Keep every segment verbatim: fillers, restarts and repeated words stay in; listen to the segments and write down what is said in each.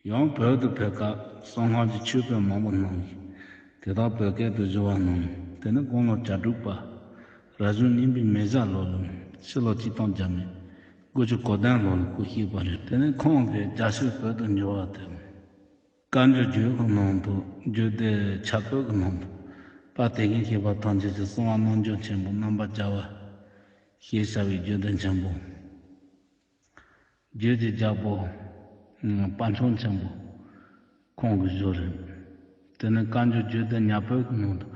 ཡང་བོད་དུ་ཕེབས་སྐབས་གསང་སྔགས་ཀྱི་ཆོས་དཔེ་མང་པོ་གནང་། དེ་དག་བོད་སྐད་དུ་བསྒྱུར་བ་གནང་། དེ་ནས་དགུང་ལོ་གྱ་དྲུག་པ། རབ་བྱུང་གཉིས་པའི་མེ་བྱ་ལོ་ལ་ཕྱི་ལོ་ཆིག་སྟོང་བརྒྱ་མེད་དགུ་བཅུ་གོ་བདུན་ལོ་ལ་སྐུ་གཤེགས་པ་རེད། དེ་ནས་ཁོང་གིས་རྒྱ་ཆོས་བོད་དུ་འགྱུར་བ་དེ། བཀའ་འགྱུར་བརྒྱུད་ཀྱི་ནང་དུ་རྒྱུད་སྡེ་ཕྱག་དཔེ་གི་ནང་དུ་དཔལ་དེ་ཉིད་ཤེས་པ་ཐམས་ཅད་ཀྱི་གསང་བ་རྣལ་འབྱོར་ཆེན་པོ་རྣམ་པར་རྒྱལ་བ་ཞེས་བྱ་བའི་རྒྱུད་སྡེ་ཆེན་པོ། རྒྱུད་ཀྱི་རྒྱལ་པོ། ཨ། དཔལ་འབྱོར་ཆེན་པོ་ཁོང་གིས་བཞུགས་རེད། དེ་ནས་བཀའ་འགྱུར་རྒྱུད་སྡེ་ཉ་དཔེ་གི་ནང་དུ་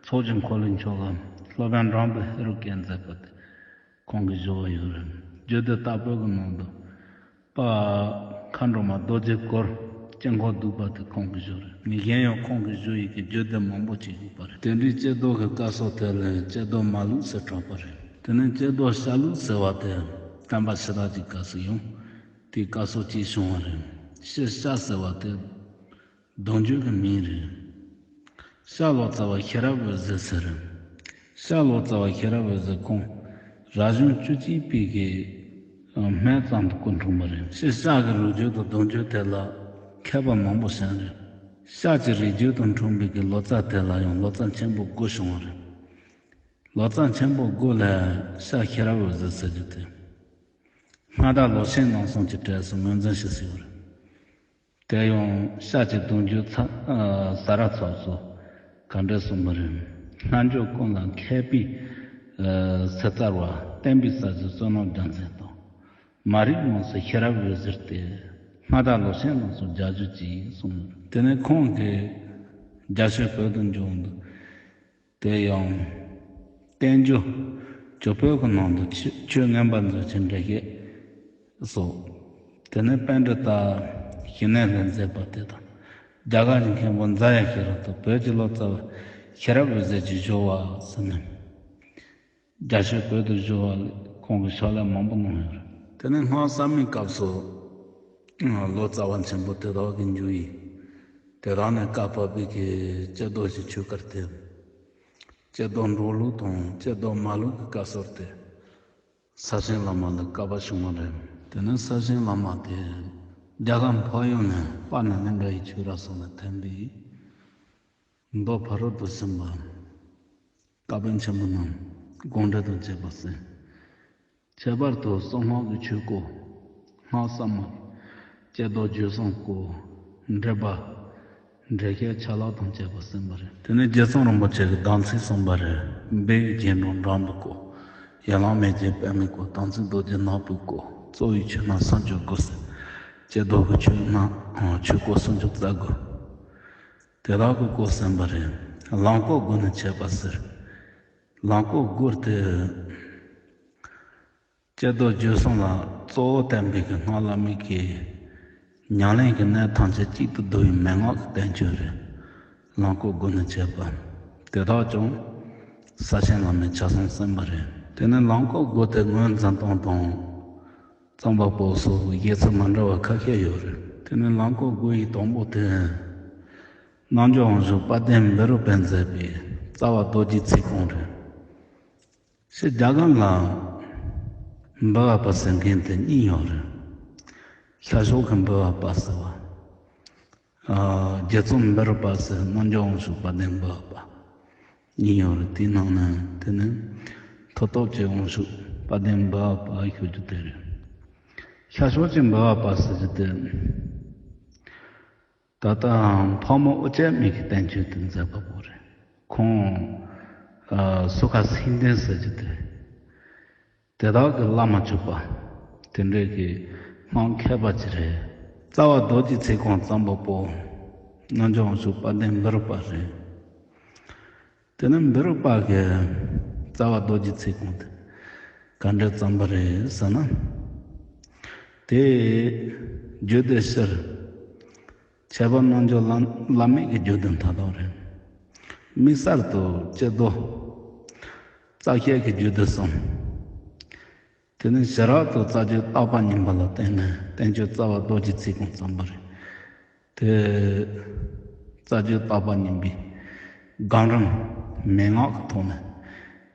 ཚོགས་ཀྱི་འཁོར་ལོའི་མཆོག་གམ་སློབ་དཔོན་འབྲོམ་པའི་ཧེ་རུ་ཀས་མཛད་པ་དེ་ཁོང་གིས་བཞུགས་པ་ཡོད་རེད། རྒྱུད་སྡེ་རྟ་དཔེ་གི་ནང་དུ་དཔལ་མཁའ་འགྲོ་མ་རྡོ་རྗེ་གུར་དཀྱིལ་འཁོར་བསྡུས་པ་དེ་ཁོང་གིས་བཞུགས་རེད། མི་གཞན་ཡང་ཁོང་གིས་བཞུགས་ཡི་གི་རྒྱུད་སྡེ་མང་པོ་ཅིག་ཡོད་པ་རེད། དེ་འདྲའི་ཀྱེ་རྡོར་གྱི་བཀའ་སྲོལ་དེ་ལ་ཀྱེ་རྡོར་མ་ལུག་ཟེར་གྲགས་པ་རེད། དེ་ནས་ཀྱེ་རྡོར་ཤ་ལུག་ཟེར་བ་དེ་བསྟན་པ་ཕྱི་དར་གྱི་སྐབས་སུ་ཡང་དེའི་བཀའ་སྲོལ་གཅིག་བྱུང་བ་རེད། ཤ་ཤ་ཟེར་བ་དེ་གདུང་རྒྱུད་ཀྱི་མིང་རེད། ཤ་ལོ་ཙཱ་བ་ཤེས་རབ་འོད་ཟེར་ཟེར། ཤ་ལོ་ཙཱ་བ་ཤེས་རབ་འོད་ཟེར་ཁོང་རབ་བྱུང་བཅུ་གཅིག་པའི་གི་སྨད་ཙམ་དུ་སྐུ་འཁྲུངས་པ་རེད། ཤ་ཤ་གི་རིགས་རྒྱུད་དང་གདུང་རྒྱུད་དེ་ལ་མཁས་པ་མང་པོ་ཞིག་རེད། ཤ་གི་རིགས་རྒྱུད་དུ་འཁྲུངས་པའི་གི་ལོ་ཙཱ་དེ་ལ་ཡང་ལོ་ཙཱ་ཆེན་པོ་དགུ་བྱུང་བ་རེད། ལོ་ཙཱ་ཆེན་པོ་དགུ་ལ་ཤ་ཤེས་རབ་འོད་ཟེར་ཟེར་རྒྱུ་དེ། སྔགས་བདག་ལོ་ཆེན་རྣམ་གསུམ་གྱི་གྲས་སུ་ངོས་འཛིན་བྱེད་སྲིད་པ་རེད། དེ་ཡང་ཤ་གི་གདུང་རྒྱུད་ཚ་ཨ་ས་ར་ཚོགས་སུ་ག་འདྲ་གསུངས་པ་རེད། སྔགས་འཇུག་ཀུན་ལ་མཁས་པའི་ཨ་ཟུར་རྩལ་བ། བསྟན་པའི་ས་གཞི་བསོད་ནམས་རྒྱལ་མཚན་དང་། མ་རིག་དངོས་སུ་ཤེས་རབ་འོད་ཟེར་ཏེ། སྔགས་བདག་ལོ་ཆེན་རྣམ་གསུམ་རྒྱལ་རྒྱུད་ཀྱི་གསུངས། དེ་ནས་ཁོང་གིས་རྒྱ་ཆོས་བོད་དུ་འཇུག་འདུག་དེ་ཡང་བསྟན་འགྱུར་ཇོ་བོད་ཀྱི་ནང་དུ་ཆོས་ཆོས་མངོན་པ་མཛོད་ཆེན་འགྲེལ་བཤད་སོགས། དེ་ནས་པཎྜི་ཏ་ཞི་གནས་ལྷས་མཛད་པ་དེ་དང་། རྒྱ་གར་གྱི་མཁན་པོ་ཛ་ཡ་ཤེས་རབ་དང་། བོད་ཀྱི་ལོ་ཙཱ་བ་ཤེས་རབ་འོད་ཟེར་གྱིས་བཞུགས་པ་ཟེར་ནས། རྒྱ་ཆོས་བོད་དུ་བཞུགས་པ་ཁོང་གིས་ཕྱག་ལས་མང་པོ་གནང་ཡོད་རེད། དེ་ནས་སྔགས་གསར་མའི་སྐབས་སུ་ལོ་ཙཱ་བ་ཆེན་པོ་དེ་དག་གིས་འཇུག་ཡིན། དེ་དག་ནས་བཀའ་བབས་པའི་གི་ཀྱེ་རྡོར་གྱི་ཆོས་སྐོར་དེ། ཀྱེ་རྡོར་འབྲོག་ལུགས་དང་ཀྱེ་རྡོར་མ་ལུགས་ཀྱི་བཀའ་སྲོལ་དེ་ས་ཆེན་བླ་མ་ལ་བསྐལ་པ་བྱུང་བ་རེད། དེ་ནས་ས་ཆེན་བླ་མ་དེ་རྒྱ་གར་འཕགས་ཡུལ་ནས་དཔལ་ནཱ་ལེནྡྲ་ཡི་ཆོས་ར་གསུམ་ལ་ཐིམ་པས། མདོ་ཕ་རོལ་ཏུ་ཕྱིན་པ་བཀའ་པོད་ཆེན་པོ་རྣམས་དགོངས་འགྲེལ་དང་བཅས་པ་གསན། ཁྱད་པར་དུ་གསང་སྔགས་ཀྱི་ཆོས་སྐོར། སྔགས་གསར་མ། ཀྱེ་རྡོར་རྒྱུད་གསུམ་སྐོར། འགྲེལ་པ། འགྲེལ་བཤད་ཆ་ལག་དང་བཅས་པ་གསན་པ་རེད། དེ་ནས་རྗེ་ཙོང་རིན་པོ་ཆེ་གིས་གདམས་ཚིག་གསུངས་པ་རེད། སྦས་པའི་རྒྱན་དྲུག་འགྲམ་དུ་བཀོད། ཡན་ལག་མེ་བརྒྱད་པདྨས་བསྐོར། དམ་ཚིག་རྡོ་རྗེ་ནག་པོས་བསྐོར། རྩ་བའི་ཆོས་རྣམས་སུམ་ཅུ་དགུ་ཟེར། ཀྱེ་རྡོར་གྱི་ཆོས་རྣམས་ཆོས་སྐོར་སུམ་ཅུ་རྩ་དགུ། དེ་དག་གི་སྐོར་གསན་པ་རེད། ལམ་སྐོར་དགུ་ནི་འཆད་པ་ཟེར། ལམ་སྐོར་དགུ་དེ། ཀྱེ་རྡོར་རྒྱུད་གསུམ་ལ་གཙོ་བོ་བསྟན་པའི་གི་སྔགས་བླ་མེད་ཀྱི་ཉམས་ལེན་གྱི་གནད་ཐམས་ཅད་གཅིག་ཏུ་བསྡུ་བའི་མན་ངག་གི་བསྟན་བཅོས་རེད། ལམ་སྐོར་དགུ་ནི་འཆད་པ། དེ་དག་ཀྱང་ས་ཆེན་བླ་མའི་ཕྱག་གསུང་གསན་པ་རེད། དེ་ནས་ལམ་སྐོར་དགུ་དེ་ངོས་འཛིན་སྟངས་དང་། རྩོམ་པ་པོ་སོགས་བཞེད་ཚུལ་མ་འདྲ་བ་ཁ་ཤས་ཡོད་རེད། དེ་ནས་ལམ་སྐོར་དགུ་ཡི་དང་པོ་དེ། རྣལ་འབྱོར་དབང་ཕྱུག་དཔལ་ལྡན་འབུམ་རམས་པས་མཛད་པའི་རྩ་བ་རྡོ་རྗེའི་ཚིག་ཀུན་རེད། ཞེས་རྒྱ་གར་ལ་འབུལ་བ་པ་ཟེར་མཁན་དེ་གཉིས་ཡོད་རེད། ཤར་ཕྱོགས་ཀྱི་འབུལ་བ་པ་ཟེར་བ། ཨ། རྗེ་བཙུན་འབུམ་རམས་པ་ཟེར། རྣལ་འབྱོར་དབང་ཕྱུག་དཔལ་ལྡན་འབུལ་བ་པ། གཉིས་ཡོད་རེད། དེའི་ནང་ནས་དེ་ནི་མཐུ་སྟོབས་ཀྱི་དབང་ཕྱུག་དཔལ་ལྡན་འབུལ་བ་པ་ཞུ་རྒྱུ་དེ་རེད། ཤར་ཕྱོགས་ཀྱི་འབུལ་བ་པ་ཟེར་རྒྱུ་དེ། ད་ལྟ་ཕག་མོ་ཨོ་རྒྱན་མའི་གི་བསྟན་བཅོས་དེ་མཛད་པ་པོ་རེད། ཁོང་ཨ་སུ་ཁ་སེང་ལྡེང་ཟེར་རྒྱུ་དེ་རེད། དེ་དག་གི་བླ་མ་གྲུབ་པ་དེ་འདྲའི་གི་སྔགས་མཁས་པ་ཅིག་རེད། རྩ་བ་རྡོ་རྗེའི་ཚིག་ཀུན་བརྩམས་པ་པོ་རྣལ་འབྱོར་དབང་ཕྱུག་དཔལ་ལྡན་འབུམ་རམས་པ་རེད། དེ་ནས་འབུམ་རམས་པ་གིས་རྩ་བ་རྡོ་རྗེའི་ཚིག་ཀུན་དེ་ག་འདྲ་བརྩམས་པ་རེད་ཟེར་ན། དེ་རྒྱུད་སྡེ་ཕྱིར། ཁྱད་པར་རྣལ་འབྱོར་བླ་བླ་མེད་ཀྱི་རྒྱུད་སྡེ་མཐའ་དག་རེད། དམིགས་བསལ་དུ་ཀྱེ་རྡོར། རྩ་བཤད་ཀྱི་རྒྱུད་སྡེ་གསུམ། དེ་ནས་ཞི་རགས་དུ་རྩ་རྒྱུད་བརྟག་པ་གཉིས་པ་ལ་བརྟེན་ནས་བསྟན་བཅོས་རྩ་བ་རྡོ་རྗེའི་ཚིག་ཀུན་བརྩམས་པ་རེད། དེ་རྩ་རྒྱུད་བརྟག་པ་གཉིས་པའི་སྒོམ་རིམ་མན་ངག་གི་ཐོག་ནས་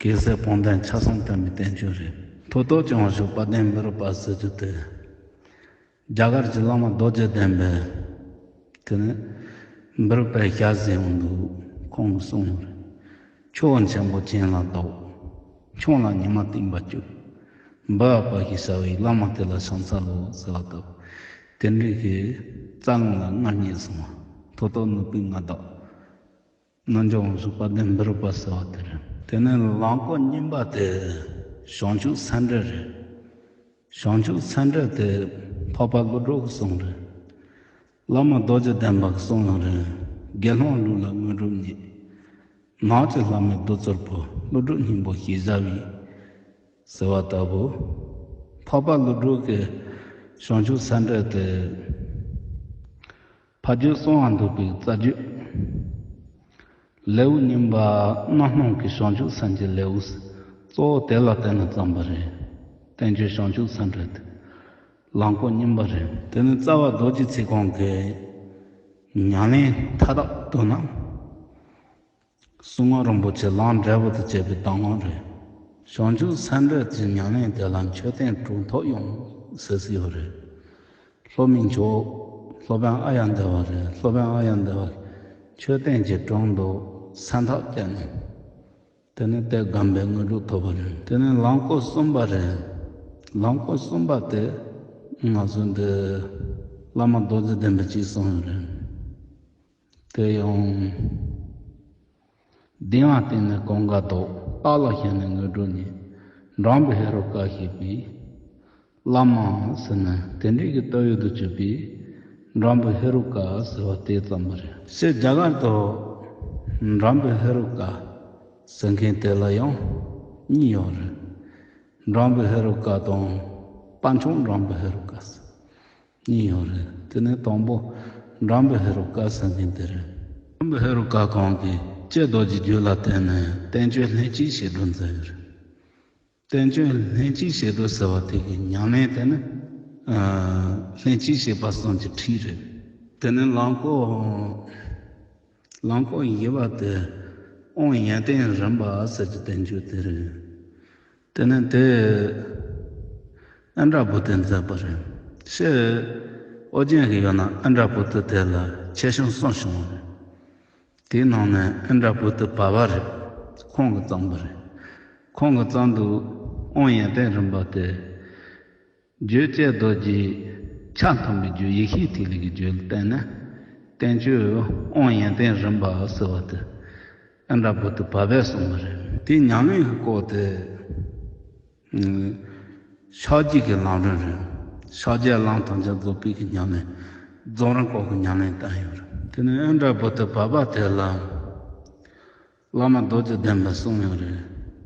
རྒྱལ་སྲས་དཔལ་ལྡན་ཕྱག་གསུམ་བསྟན་པའི་བསྟན་བཅོས་རེད། མཐུ་སྟོབས་ཀྱི་དབང་ཕྱུག་དཔལ་ལྡན་འབུམ་རམས་པ་ཟེར་རྒྱུ་དེ། རྒྱ་གར་གྱི་བླ་མ་རྡོ་རྗེ་གདན་པས་ དེ་ནས་འབུལ་བའི་ཞལ་གཟིགས་འོང་འདུག། ཁོང་གིས་གསུངས་ཡོད་རེད། ཆུ་བོ་ཆེན་པོ་གྱེན་ལ་ལྡོག། ཁྱུང་ལ་ཉི་མ་བསྟིམ་པ་བཅུ། འབུལ་བ་ཞེས་བྱ་བའི་བླ་མ་དེ་ལ་ཕྱག་འཚལ་ལོ་ཟེར་བ་ལྟ་བུ། དེ་འདྲའི་གི་རྩ་རླུང་ལ་མངལ་གཉིས་སོང་བ། ཐོག་ཐོག་ནུབ་པའི་མངའ་བདག། རྣལ་འབྱོར་མ་ཞུགས་པ་དེ་འབུལ་བ་ཟེར་བ་དེ་རེད། དེ་ནས་ལང་ཀོ་གཉིས་པ་དེ་བྱང་ཆུབ་སེམས་འགྲེལ་རེད། བྱང་ཆུབ་སེམས་འགྲེལ་དེ་འཕགས་པ་ཀླུ་སྒྲུབ་ཀྱི་གསུང་རེད། བླ་མ་རྡོ་རྗེ་གདན་པ་གི་གསུང་ཡང་རེད། དགེ་སློང་ལུགས་ལ་དངོས་གྲུབ་བརྙེས། ནགས་ཀྱི་ལྷ་མོས་བདུད་རྩིར་ཕོབ། ཀླུ་སྒྲུབ་སྙིང་པོ་ཞེས་བྱ་བའི། ཟེར་བ་ལྟ་བུ། འཕགས་པ་ཀླུ་སྒྲུབ་ཀྱི་བྱང་ཆུབ་སེམས་འགྲེལ་དེ། ཕ་རྒྱུད་གསང་བ་འདུས་པའི་རྩ་རྒྱུད། ལེའུ་གཉིས་པ་རྣམ་སྣང་གི་བྱང་ཆུབ་སེམས་ཀྱི་ལེའུ། གཙོ་བོ་དེ་ལ་བརྟེན་ནས་བརྩམས་པ་རེད། བསྟན་བཅོས་བྱང་ཆུབ་སེམས་འགྲེལ་དེ། ལང་ཀོ་གཉིས་པ་རེད། དེ་ནི་རྩ་བ་རྡོ་རྗེ་ཚིག་ཁོང་གིས་ཉམས་ལེན་མཐའ་དག་བསྡུ་ན། གསང་སྔགས་རིན་པོ་ཆེ་ལམ་འབྲས་བུ་དང་བཅས་པའི་གདམས་ངག་རེད། བྱང་ཆུབ་སེམས་འགྲེལ་གྱི་ཉམས་ལེན་དེ་ལ་མཆོད་རྟེན་གྲུབ་ཐོབ་ཡོང་ཟེར་གྱི་ཡོད་རེད། སློབ་མའི་མཆོག་སློབ་དཔོན་ཨཱརྱ་དེ་བ་རེད། སློབ་དཔོན་ཨཱརྱ་དེ་བ་མཆོད་རྟེན་གྱི་དྲུང་དུ་སེམས་ཐག་བཅད་ནས། དེ་ནས་དེ་སྒོམ་པའི་དངོས་གྲུབ་ཐོབ་པ་རེད། དེ་ནས་ལང་ཀོ་གསུམ་པ་རེད། ལང་ཀོ་གསུམ་པ་དེ་ང་ཚོ་འདི་བླ་མ་རྡོ་རྗེ་གདན་པ་གཅིག་གསུངས་ཡོད་རེད། དེ་ཡང་། གདིང་བ་བཏིང་ནས་གང་ག་ལྡོག། སྟག་ལ་ཞོན་ནས་དངོས་གྲུབ་བརྙེས། འགྲམ་པའི་ཧེ་རུ་ཀ་ཞེས་པའི་བླ་མ་ཟེར་ནས་དེ་འདྲའི་གི་བསྟོད་ཡུལ་དུ་གྱུར་པའི་འགྲམ་པའི་ཧེ་རུ་ཀ་ཟེར་བ་དེ་བརྩམས་པ་རེད། ཕྱི་རྒྱ་གར་དུ་འགྲམ་པའི་ཧེ་རུ་ཀ་ཟེར་མཁན་དེ་ལ་ཡང་གཉིས་ཡོད་རེད། འགྲམ་པའི་ཧེ་རུ་ཀ་དང་དཔལ་མཆོག་འགྲམ་པའི་ཧེ་རུ་ཀ་ཟེར། གཉིས་ཡོད་རེད། དེ་ནས་དང་པོ་འགྲམ་པའི་ཧེ་རུ་ཀ་ཟེར་མཁན་དེ་རེད། འགྲམ་པའི་ཧེ་རུ་ཀ་ཁོང་གིས་ཀྱེ་རྡོ་རྗེ་རྒྱུད་ལ་བརྟེན་ནས་བསྟན་བཅོས་ལྷན་ཅིག་བྱེད་སྒྲུབ་མཛད་ཡོད་རེད། བསྟན་བཅོས་ལྷན་ཅིག་བྱེད་སྒྲུབ་ཟེར་བ་དེ་གི་ཉམས་ལེན་དེ་ནི། ཨ། ལྷན་ཅིག་བྱེད་པ་གསུམ་གྱི་ཁྲིད་རེད། དེ་ནས་ལང་ཀོ། ལང་ཀོ་བཞི་པ་དེ་དབང་ཡོན་ཏན་རིམ་པ་ཟེར་གྱི་བསྟན་བཅོས་དེ་རེད། དེ་ནས་དེ་ཨིནྡྲ་བྷུ་ཏིས་མཛད་པ་རེད། ཕྱི་ཨོ་རྒྱན་གྱི་ཡོད་ན་ཨིནྡྲ་བྷུ་ཏི་དེ་ལ་ཁྱད་གཞུང་གསུམ་བྱུང་བ་རེད། དེའི་ནང་ནས་ཨིནྡྲ་བྷུ་ཏི་བར་པ་རེད། ཁོང་གིས་བརྩམས་པ་རེད། ཁོང་གིས་བརྩམས་དུས་དབང་ཡོན་ཏན་རིམ་པ་དེ། རྒྱུད་ཀྱེ་རྡོ་རྗེ་ཆ་མཐུན་པའི་རྒྱུད་ཡེ་ཤེས་ཐིག་ལེ་གི་རྒྱུད་ལ་བརྟེན་ནས་བསྟན་བཅོས་དབང་ཡོན་ཏན་རིམ་པ་ཟེར་བ་དེ་ཨིནྡྲ་བྷུ་ཏི་བར་པས་གསུངས་པ་རེད། དེའི་ཉམས་ལེན་གྱི་སྐོར་དེ། ཨ། ཕྱག་རྒྱའི་གི་ལམ་རིམ་རེད། ཕྱག་རྒྱ་ལམ་ཐམས་ཅད་རྫོགས་པའི་གི་ཉམས་ལེན། རྫོགས་རིམ་སྐོར་གྱི་ཉམས་ལེན་བསྟན་ཡོད་རེད། དེ་ནས་ཨིནྡྲ་བྷུ་ཏི་བར་པ་དེ་ལ། བླ་མ་རྡོ་རྗེ་གདན་པས་གསུངས་ཡོད་རེད།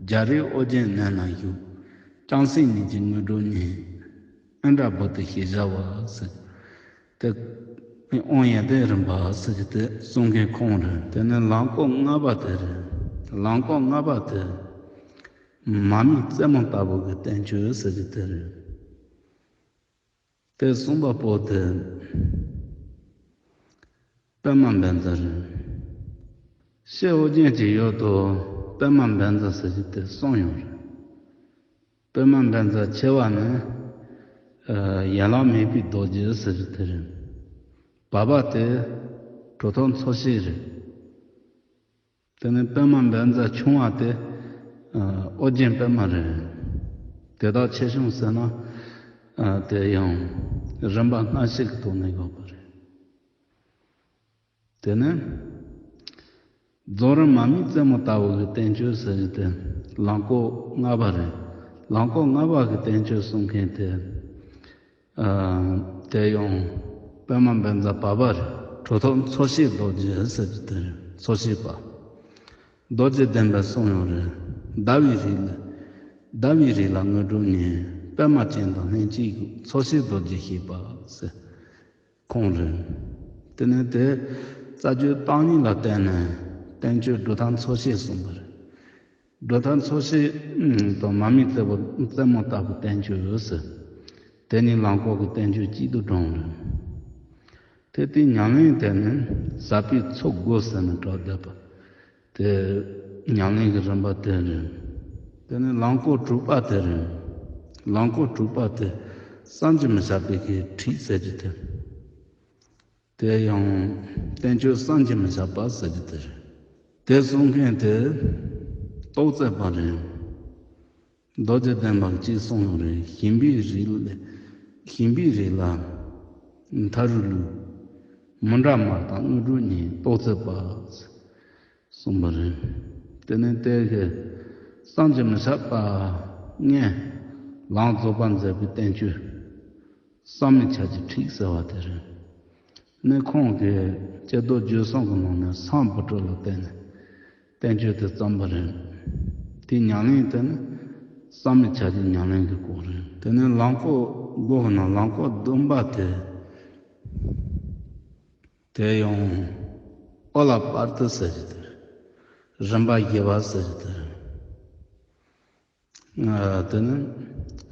རྒྱ་རས་ཨོ་རྒྱན་ནད་ན་བཞུགས། ལྕང་སྲེ་ཉིད་ཀྱིས་དངོས་གྲུབ་བརྙེས། ཨིནྡྲ་བྷུ་ཏི་ཞེས་བྱ་བ་ཟེར། དེ་དབང་ཡོན་ཏན་རིམ་པ་ཟེར་གྱི་དེ་གསུང་མཁན་ཁོང་རེད། དེ་ནས་ལང་ཀོ་ལྔ་པ་དེ་རེད། ལང་ཀོ་ལྔ་པ་དེ་མར་མེའི་རྩེ་མོ་ལྟ་བུ་གི་བསྟན་བཅོས་ཟེར་གྱི་དེ་རེད། དེ་གསུམ་པ་པོ་དེ་པདྨ་བཛྲ་རེད། ཕྱི་ཨོ་རྒྱན་གྱི་ཡུལ་དུ་པདྨ་བཛྲ་ཟེར་གྱི་དེ་གསུམ་ཡོད་རེད། པདྨ་བཛྲ་ཆེ་བ་ནི། ཨ། ཡན་ལག་མེད་པའི་རྡོ་རྗེ་ཟེར་གྱི་དེ་རེད། བར་པ་དེ་གྲུབ་ཐོབ་འཚོ་བྱེད་རེད། དེ་ནས་པདྨ་བཛྲ་ཆུང་བ་དེ། ཨ། ཨོ་རྒྱན་པདྨ་རེད། དེ་དག་ཆེ་ཆུང་ཟེར་ན། ཨ། དེ་ཡང་རིམ་པ་སྣ་ཞིག་གི་ཐོག་ནས་ཡོད་པ་རེད། དེ་ནས་རྫོགས་རིམ་མར་མེའི་རྩེ་མོ་ལྟ་བུ་གི་བསྟན་བཅོས་ཟེར་གྱི་དེ་ལང་ཀོ་ལྔ་པ་རེད། ལང་ཀོ་ལྔ་པ་གི་བསྟན་བཅོས་གསུང་མཁན་དེ། ཨ། དེ་ཡང་པདྨ་བཛྲ་བར་པ་རེད། གྲུབ་ཐོབ་འཚོ་བྱེད་རྡོ་རྗེ་ཟེར་གྱི་དེ་རེད། འཚོ་བྱེད་པ། རྡོ་རྗེ་གདན་པས་གསུངས་ཡོད་རེད། ཟླ་བའི་རིས་ལ། ཟླ་བའི་རིས་ལ་དངོས་གྲུབ་བརྙེས། པདྨ་ཅན་དང་ལྷན་ཅིག་དགོས། འཚོ་བྱེད་རྡོ་རྗེ་ཞེས་པ་ཟེར། ཁོང་རེད། དེ་ནས་དེ་རྩ་རྒྱུད་བརྟག་གཉིས་ལ་བརྟེན་ནས་བསྟན་བཅོས་སྒྲུབ་ཐབས་འཚོ་བྱེད་གསུངས་པ་རེད། སྒྲུབ་ཐབས་འཚོ་བྱེད་དང་མར་མེའི་རྩེ་མོ་རྩེ་མོ་ལྟ་བུ་བསྟན་བཅོས་ཟེར། དེ་གཉིས་ལང་ཀོ་གི་བསྟན་བཅོས་གཅིག་ཏུ་བགྲངས་རེད། དེ་དེའི་ཉམས་ལེན་དེ་ནི་ཟབ་པའི་ཚོགས་དགུ་ཟེར་ནས་གྲགས་བསྡད་པ། དེ་ཉམས་ལེན་གྱི་རིམ་པ་དེ་རེད། དེ་ནས་ལང་ཀོ་དྲུག་པ་དེ་རེད། ལང་ཀོ་དྲུག་པ་དེ་བསམ་གྱིས་མི་ཁྱབ་པའི་གི་ཁྲིད་ཟེར་གྱི་དེ། དེ་ཡང་བསྟན་བཅོས་བསམ་གྱིས་མི་ཁྱབ་པ་ཟེར་རྒྱུ་དེ་རེད། དེ་གསུང་མཁན་དེ་ཏོག་ཙེ་པ་རེད། རྡོ་རྗེ་གདན་པ་གཅིག་གསུང་ཡོད་རེད། ཞིང་པའི་རིགས་ལ་ཞིང་པའི་རིགས་ལ་མཐའ་རུ་ལུག་མི་འདྲ་དམར་དང་དངོས་གྲུབ་གཉིས་ཏོག་ཙེ་པ་གསུངས་པ་རེད། དེ་ནས་དེ་གི་བསམ་གྱིས་མི་ཁྱབ་པ་ལྔས་ལམ་རྫོགས་པ་མཛད་པའི་བསྟན་བཅོས་བསམ་མི་ཁྱབ་ཀྱི་ཁྲིད་ཟེར་བ་དེ་རེད། ནས་ཁོང་གིས་ཀྱེ་རྡོ་རྗེ་གསུང་གི་ནང་ནས་སམ་བྷོ་ཊ་ལ་བརྟེན་ནས་བསྟན་བཅོས་དེ་བརྩམས་པ་རེད། དེའི་ཉམས་ལེན་དེ་ནི་བསམ་མི་ཁྱབ་ཀྱི་ཉམས་ལེན་གྱི་སྐོར་རེད། དེ་ནས་ལམ་སྐོར་དགུ་གི་ནང་ལམ་སྐོར་བདུན་པ་དེ། དེ་ཡང་ཨོ་ལ་པར་ཏི་ཟེར་གྱི་དེ་རེད། རིམ་པ་བཞི་པ་ཟེར་གྱི་དེ་རེད། ཨ། དེ་ནི་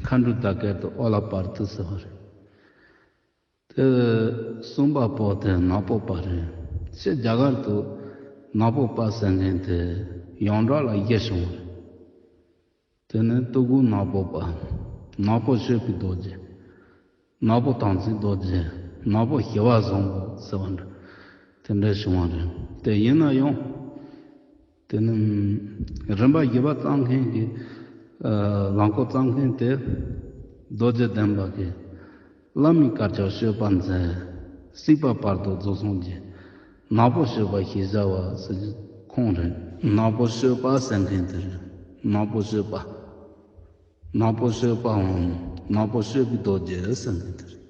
མཁའ་འགྲོའི་བརྡ་སྐད་དུ་ཨོ་ལ་པར་ཏི་ཟེར་བ་རེད། དེ་གསུམ་པ་པོ་དེ་ནག་པོ་པ་རེད། ཕྱི་རྒྱ་གར་དུ་ནག་པོ་པ་ཟེར་མཁན་དེ་ཡོངས་གྲགས་ལ་བཞི་བྱུང་བ་རེད། དེ་ནི་སྟོད་གོས་ནག་པོ་པ། ནག་པོ་སྤྱོད་པའི་རྡོ་རྗེ། ནག་པོ་དམ་ཚིག་རྡོ་རྗེ། ནག་པོ་ཞི་བ་བཟང་པོ་ཟེར་བ་འདྲ། དེ་འདྲ་བྱུང་བ་རེད། དེ་ཡིན་ན་ཡང་། དེ་ནི་རིམ་པ་བཞི་པ་བརྩམས་མཁན་གྱི། ཨ། ལམ་སྐོར་བརྩམས་མཁན་དེ་རྡོ་རྗེ་གདན་པ་གི་བླ་མའི་དཀར་ཆག་སྤྱོད་པ་མཛད། སྲིད་པ་བར་དོ་རྫོགས་སངས་རྒྱས། ནག་པོ་སྤྱོད་པ་ཞེས་བྱ་བ་ཟེར་གྱི་ཁོང་རེད། ནག་པོ་སྤྱོད་པ་ཟེར་མཁན་དེ་རེད། ནག་པོ་སྤྱོད་པ། ནག་པོ་སྤྱོད་པའམ་ནག་པོ་སྤྱོད་པའི་རྡོ་རྗེ་ཟེར་མཁན་དེ་རེད།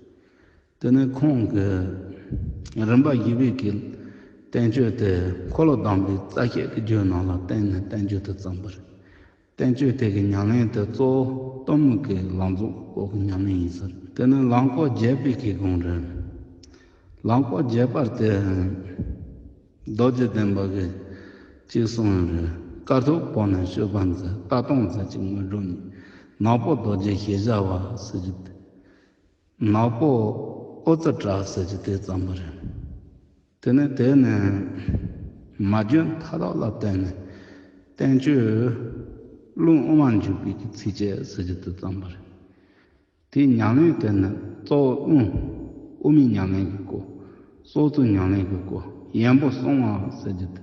དེ་ནས་ཁོང་གིས་རིམ་པ་བཞི་པའི་གི་བསྟན་བཅོས་དེ་འཁོར་ལོ་སྡོམ་པའི་རྩ་བཤད་ཀྱི་རྒྱུད་ནང་ལ་བརྟེན་ནས་བསྟན་བཅོས་དེ་བརྩམས་པ་རེད། བསྟན་བཅོས་དེ་གི་ཉམས་ལེན་དེ་གཙོ་བོ་གཏོར་མ་གི་ལམ་རྫོགས་སྐོར་གྱི་ཉམས་ལེན་ཡིན་ས་རེད། དེ་ནས་ལམ་སྐོར་བརྒྱད་པའི་གི་གོང་རེད། ལམ་སྐོར་བརྒྱད་པར་དེ་རྡོ་རྗེ་གདན་པ་གིས་ཅི་གསུངས་ཡོད་རེད། དཀར་ཐོག་བོགས་ནས་སྤྱོད་པ་མཛད། ལྟ་སྟངས་མཛད་ཅིང་དངོས་གྲུབ་གཉིས། ནག་པོ་རྡོ་རྗེ་ཞེས་བྱ་བ་ཟེར་གྱི་དེ། ནག་པོ་ཨོ་ཙི་ཏྲ་ཟེར་གྱི་དེ་བརྩམས་པ་རེད། དེ་ནས་དེ་ནས་མ་བྱོན་མཐའ་དག་ལ་བརྟེན་ནས་བསྟན་བཅོས་རླུང་དབུ་མར་འཇུག་པའི་གི་ཚིགས་བཅད་ཟེར་གྱི་དེ་བརྩམས་པ་རེད། དེའི་ཉམས་ལེན་དེ་ནི་གཙོ་བོ་དབུ། དབུ་མའི་ཉམས་ལེན་གྱི་སྐོར། སྲོག་རྩོལ་ཉམས་ལེན་གྱི་སྐོར། གཡན་པོ་སྲུང་བ་ཟེར་གྱི་དེ།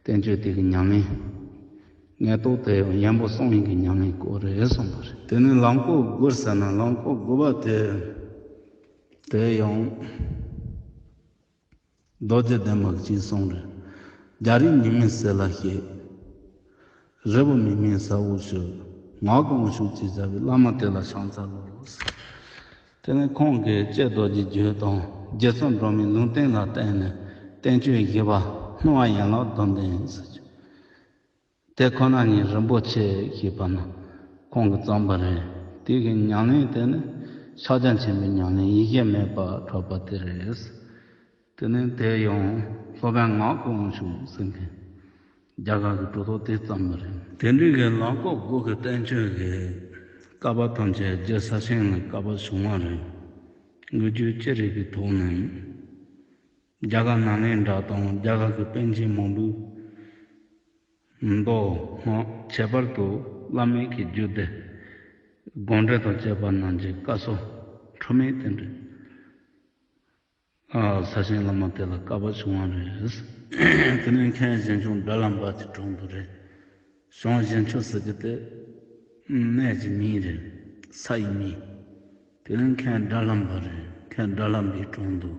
བསྟན་བཅོས་དེ་གི་ཉམས་ལེན། ངེས་རྟོགས་དེ་ཡང་གཡན་པོ་སྲུང་བའི་གི་ཉམས་ལེན་སྐོར་རེད་གསུངས་པ་རེད། དེ་ནས་ལམ་སྐོར་དགུ་ཟེར་ན་ལམ་སྐོར་དགུ་པ་དེ། དེ་ཡང་རྡོ་རྗེ་གདན་པ་གིས་གསུངས་རེད། རྒྱ་རིགས་ཉི་མའི་ཟེར་ལ་བཤད། རི་བོ་མིག་མིག་ས་འོག་ཞུགས། ངག་གི་དབང་ཕྱུག་ཅེས་བྱ་བའི་བླ་མ་དེ་ལ་ཕྱག་འཚལ་ལོ། དེ་ནས་ཁོང་གིས་ཀྱེ་རྡོ་རྗེ་རྒྱུད་དང་རྗེ་བཙུན་སྒྲོལ་མའི་ལུང་བསྟན་ལ་བརྟེན་ནས་བསྟན་བཅོས་བཞི་པ་སྣང་བ་ཡན་ལག་བདུན་ལྡན་ཟེར་གྱི། དེ་ཁོ་ན་ཉིད་རིན་པོ་ཆེ་ཞེས་པ་ན་ཁོང་གིས་བརྩམས་པ་རེད། དེ་གི་ཉམས་ལེན་དེ་ནི་ཕྱག་རྒྱ་ཆེན་པོའི་ཉམས་ལེན་ཡེ་ཤེས་མེད་པར་གྲགས་པ་དེ་རེད། དེ་ནས་དེ་ཡང་སློབ་དཔོན་ངག་གི་དབང་ཕྱུག་ཟེར་མཁན་རྒྱ་གར་གྱི་གྲུབ་ཐོབ་དེ་བརྩམས་པ་རེད། དེ་འདྲའི་གི་ལམ་སྐོར་དགུ་གི་བསྟན་བཅོས་ཀྱི་བསྐལ་པ་ཐམས་ཅད་རྗེ་ས་ཆེན་ལ་བསྐལ་པ་བྱུང་བ་རེད། འགུལ་སྐྱོད་ཅི་རིགས་ཀྱི་ཐོག་ནས་རྒྱ་གར་ནང་ལས་འདྲ་དང་རྒྱ་གར་གྱི་པཎ་ཆེན་མང་པོས་མདོ་སྔགས་ཁྱད་པར་དུ་བླ་མེད་ཀྱི་རྒྱུད་སྡེ་དགོངས་འགྲེལ་དང་བཅས་པ་རྣམས་ཀྱི་བཀའ་སྲོལ་འཁྲུལ་མེད་དེ་འདྲ། ཨ། ས་ཆེན་བླ་མ་དེ་ལ་བསྐལ་པ་བྱུང་བ་རེད། དེ་ནས་མཁན་ཞིང་སྐྱོང་དགྲ་ལྷ་འབར་གྱི་དྲུང་དུ་རེད། ཞང་ཞིང་སྐྱོང་ཟེར་གྱི་དེ་གནས་ཀྱི་མིང་རེད། ས་ཡི་མིང་། དེ་ནས་མཁན་དགྲ་ལྷ་འབར་རེད། མཁན་དགྲ་ལྷ་འབར་གྱི་དྲུང་དུ་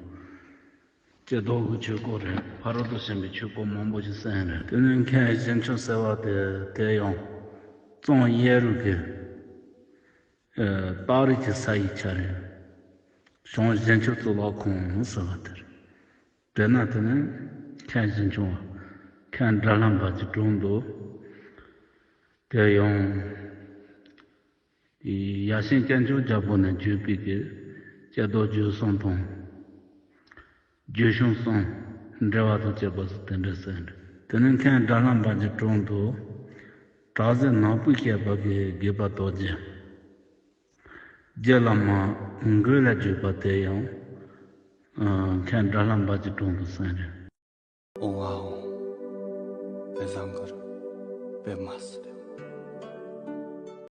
ཀྱེ་རྡོ་རྗེ་ཆོས་སྐོར་རེད། ཕ་རོལ་ཏུ་ཕྱིན་པའི་ཆོས་སྐོར་མང་པོ་ཞིག་གསན་རེད། དེ་ནས་མཁན་ཞིང་སྐྱོང་ཟེར་བ་དེ་དེ་ཡང་གཙང་གཡས་རུ་གི་ཨ། སྟག་རི་གི་ས་ཡི་ཆ་རེད། ཞང་ཞིང་སྐྱོང་གཙུག་ལག་ཁང་ཟེར་བ་དེ་རེད། དེ་ན་དེ་ནས་མཁན་ཞིང་སྐྱོང་བ་མཁན་དགྲ་ལྷ་འབར་གྱི་དྲུང་དུ་དེ་ཡང་ཡ་ཤིང་སྐྱེམས་མཆོག་རྒྱལ་པོ་ནས་བརྒྱུད་པའི་གི་ཀྱེ་རྡོ་རྗེ་གསུང་དང་རྒྱུད་གཞུང་གསུམ་འགྲེལ་བ་དང་བཅས་པ་སོགས་དེ་འདྲ་གསན་རེད། དེ་ནས་མཁན་དགྲ་ལྷ་འབར་གྱི་དྲུང་དུ་བྲག་རྫི་ནག་པོས་བཤད་པ་གི་དགྱེས་པ་རྡོ་རྗེ། རྗེ་བླ་མ་མགོན་ལ་བརྒྱུད་པ་དེ་ཡང་མཁན་དགྲ་ལྷ་འབར་གྱི་དྲུང་དུ་གསན་རེད། ཨོ་ཝའོ། བེ་ཟང་གར། བེ་མ་སི།